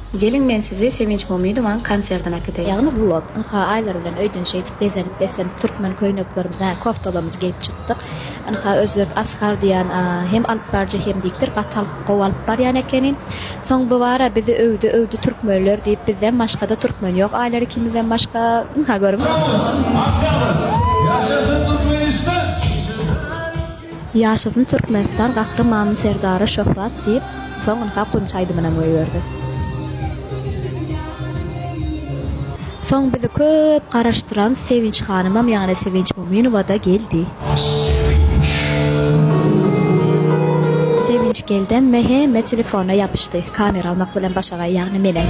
Geliň men sizi Sevinç Momidowanyň konserdine äkideýin. Ýagny vlog. Ynha Aýlar bilen öýden şeýdip bezenip beslenip türkmen köýneklerimizi hä koftalarymyzy geýip çykdyk. Ynha Özbek Asgar diýen hem alyp baryjy hem diktor gaty alyp gowy alyp barýan ekeni. Soň bu bara bizi öwdi öwdi türkmenler diýip bizden başgada türkmen ýok Aýlar ikimizden başga ynha görüň. Akşamyz! Ýaşasyn Türkmenistan! Ýaşasyn Türkmenistan Gahryman Serdara şöhrat diýip, soň ynha Gunça aýdymynam goýberdi. Soň bizi köp garaşdyran Sevinç hanymam ýagny Sevinç Muminowada geldi. Sevinç. Sevinç geldem we hemme telefona ýapyşdy, kamera almak bilen başagaý ýagny menem.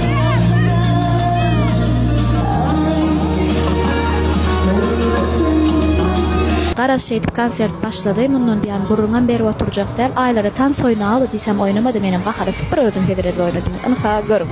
Garaz şeýdip konsert başlady, mundan buýan gürrüňem berip oturjak däl, Aýlara tans oýnaly diýsem oýnamady menem gahar edip bir özüm hezil edip oýnadym, ynha görüň.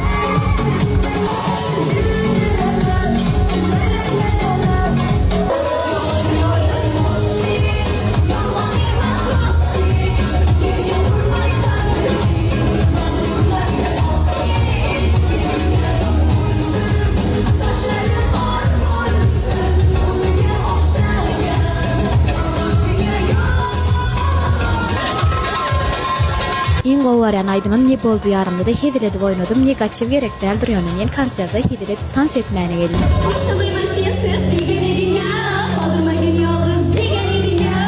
Iň gowy görýän aýdymym Ne boldy ýarymda-da hezil edip oýnadym negatiw gerek däldir ýöne men konserde hezil edip tans etmäne geldim. Yaşamayman sensiz diýgen ediň-ä, Galdyrmagyn ýalňyz diýgen ediň-ä.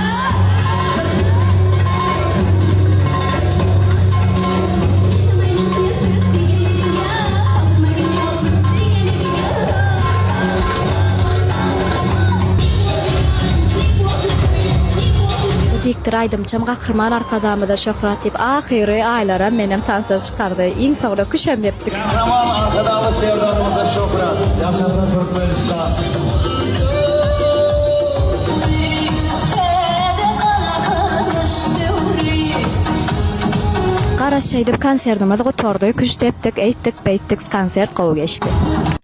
Yaşamayman sensiz diýgen ediň-ä, Galdyrmagyn ýalňyz diýgen ediň-ä. Bu diktor aýdymçam Gahryman Arkadagymyza şöhrat diýip ahyry Aýlaram menem tansa çykardy. Iň soňra küşem depdik. Gahryman Arkadagly Serdarymyza şöhrat! Ýaşasyn Türkmenistan! Garaz şeýdip konserdimiz gutardy. Küşt depdik, eýtdik, beýtdik konsert gowy geçdi.